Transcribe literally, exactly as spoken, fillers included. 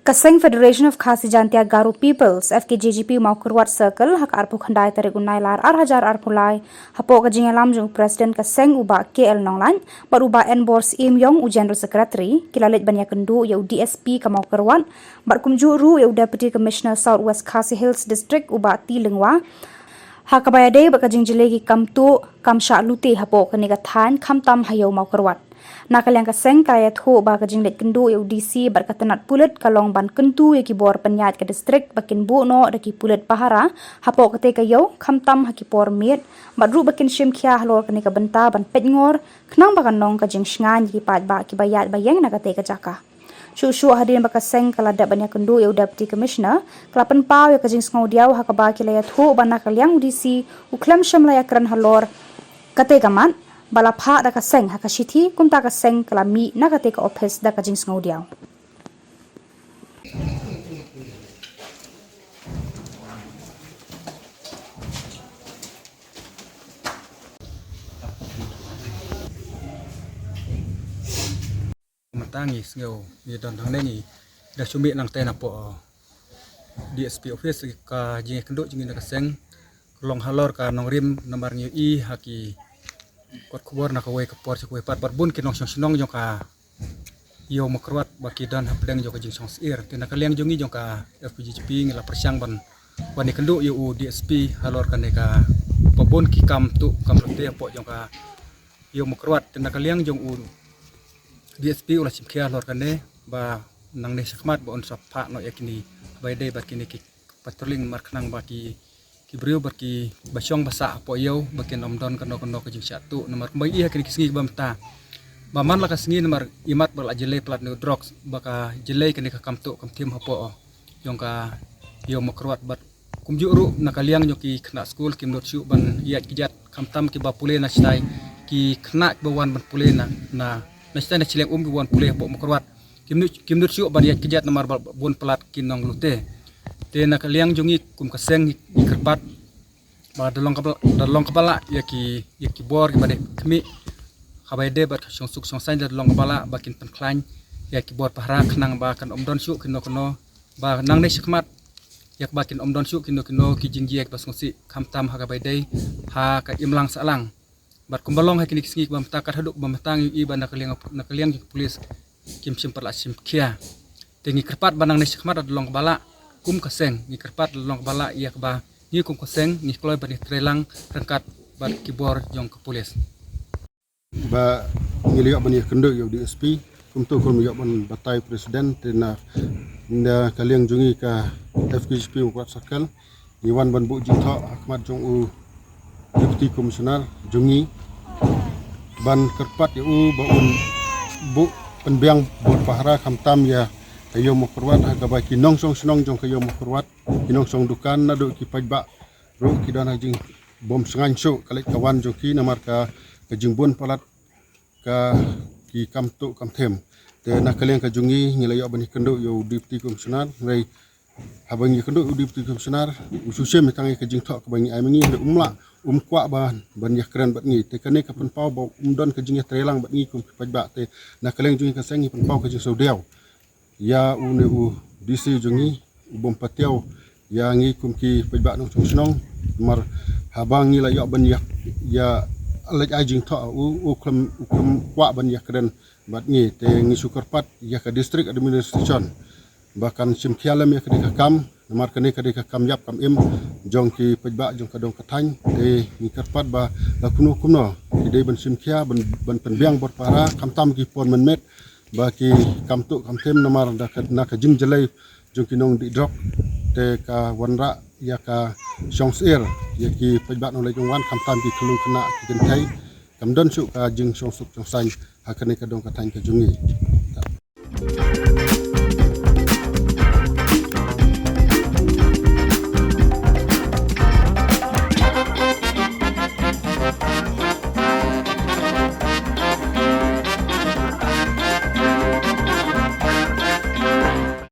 Ka Seng Federation of Khasi Jaintia Garo Peoples, F K J G P, Mawkyrwat Circle, ha ka arphew khyndai tarik u Nailar ar hajar arphew lai, hapoh ka jingïalam jong u President ka seng u Bah K L Nonglait, bad u Bah Enbor Syiemiong u General Secretary, ki la leit ban ïakynduh ïa u D S P ka Mawkyrwat, bad kumjuh ruh ïa u Deputy Commissioner South West Khasi Hills District u Bah T Lyngwa, ha kaba ïadei bad ka jingjlei ki kam tuh kam shah lute hapoh kane ka thaiñ, khamtam ha ïew Mawkyrwat. Na ka liang ka seng ka la ïathuh ba ka jingleit kynduh ïa u D C bad ka tnat pulit ka long ban kyntu ïa ki bor pynïaid ka district ba kin buh noh da ki pulit pahara hapoh katei ka ïew, khamtam ha ki por miet, bad ruh ba kin shim khia halor kane ka bynta ban peit ngor, khnang ba kan long ka jingshngaiñ ïa ki paidbah kiba ïaid ba ïeng na katei ka jaka. Shuh shuh hadien ba ka seng ka la dep ban ïakynduh ïa u Deputy Commissioner, ka la pynpaw ïa ka jingsngewdiaw ha kaba ki la ïathuh ba na ka liang u D C u khlem shym la ïakren halor katei ka mat ba la phah da ka seng ha ka shithi, kumta ka seng ka la mih na katei ka ophis da ka jingsngewdiaw. Mynta ngi sngew ngi don hangne, ngi da shu mih nangta napoh D S P office. Ka jingïakynduh jong ngi na ka seng ka long halor ka nongrim, namar ngi ïohi ha ki kot khubor na kawei ka por sha kawei pat bad bun ki nongshong shnong jong ka ïew Mawkyrwat ba ki don hapdeng jong ka jingshong syiar. Te na ka liang jong ngi jong ka F K J G P ngi la pyrshang ban wan ïakynduh ïa u D S P halor kane kaba bun ki kam tuh kam lute hapoh jong ka ïew Mawkyrwat. Te na ka liang jong u D S P u la shim khia halor kane ba nangne shakhmat ba un sa phah noh ïa kine ba ïadei bad kine ki patrolling, namar khnang ba ki, ki briew bad kiba shong ba sah hapoh ïew ba kin ym don kano kano ka jingshah tuh, namar kumba ngi ïohi ha kine ki sngi kiba mynta ba man la ka sngi namar imat ba la jyllei palat ne u drugs ba ka jyllei kane ka kam tuh kam thim hapoh jong ka ïew Mawkyrwat. Bad kumjuh ruh na ka liang jong ki khynnah skul kim nud shuh ban ïaid kjat, khamtam kiba pule na shatai, ki khynnah kiba wan ban pule na, na, na shatai na shiliang um kiba wan pule hapoh Mawkyrwat, kim nud, kim nud shuh ban ïaid kjat namar ba bun palat ki nonglute. Te na ka liang jong ngi kum ka seng ngi, ngi kyrpad ba da long kaba, da long kaba lah ïa ki, ïa ki bor kiba dei khmih, kaba ïadei bad ka shongsuk shongsaiñ, da long kaba lah ba kin pynkhlaiñ ïa ki bor pahara khnang ba kan ym don shuh kino kino, ba nangne shakhmat ïa kaba kin ym don shuh kino kino ki jingjia kiba sngewsih, khamtam ha kaba ïadei ha ka imlang sahlang. Bad kumba long ha kine ki sngi kiba mynta, kat haduh ba mynta ngi ïohi ba na ka liang, na ka liang ki pulis kim shym pat la shim khia. Te ngi kyrpad ba nangne shakhmat da long kaba lah, kum ka seng ngi kyrpad da long kaba lah ïa kaba ngi kum ka seng ngi kloi ban ïatreilang ryngkat bad ki bor jong ka pulis. Ba ngi la ïoh ban ïakynduh ïa u D S P, kumto kum ïoh ban batai President, te na, na ka liang jong ngi ka F K J P Mawkyrwat Circle, ngi wan ban buh jingthoh ha khmat jong u Deputy Commissioner jong ngi ban kyrpad ïa u ba un buh pynbiang bor pahara khamtam ïa ka ïew Mawkyrwat ha kaba ki nongshong shnong jong ka ïew Mawkyrwat, ki nongshong dukan naduh ki paidbah ruh ki don ha jingbym shngaiñ shuh ka leit ka wan jong ki namar ka, ka jingbun palat ka ki kam tuh kam thim. Te na ka liang ka jong ngi ngi la ïoh ban ïakynduh ïa u Deputy Commissioner, hynrei haba ngi ïakynduh ïa u Deputy Commissioner u shu shim ïa tang ïa ka jingthoh kaba ngi ai ma ngi, hynrei um lah, um kwah ban, ban ïakren bad ngi. Te kane ka pynpaw ba um don ka jingïatreilang bad ngi kum ki paidbah. Te na ka liang jong ngi ka seng ngi pynpaw ka jingsngewdiaw ïa une u D C jong ngi, u bym patiaw ïa ngi kum ki paidbah nongshong shnong. Namar haba ngi la ïoh ban ïa, ïa leit ai jingthoh, u, u khlem, u khlem kwah ban ïakren bad ngi. Te ngi shu kyrpad ïa ka District Administration ba kan shim khia lem ïa kane ka kam, namar kane ka dei ka kam ïap kam im jong ki paidbah jong ka dong ka thaiñ. Te ngi kyrpad ba la kumno kumno ki dei ban shim khia, ban, ban pynbiang bor pahara khamtam ki por mynmiet, ba ki kam tuh kam thim namar da ka, na ka jingjyllei jong ki nongdih drok te ka wanrah ïa ka shongsyiar ïa ki paidbah nongleit nongwan, khamtam ki khyllung khynnah ki kynthei. Kam don shuh ka jingshongsuk shongsaiñ ha kane ka dong ka thaiñ ka jong ngi.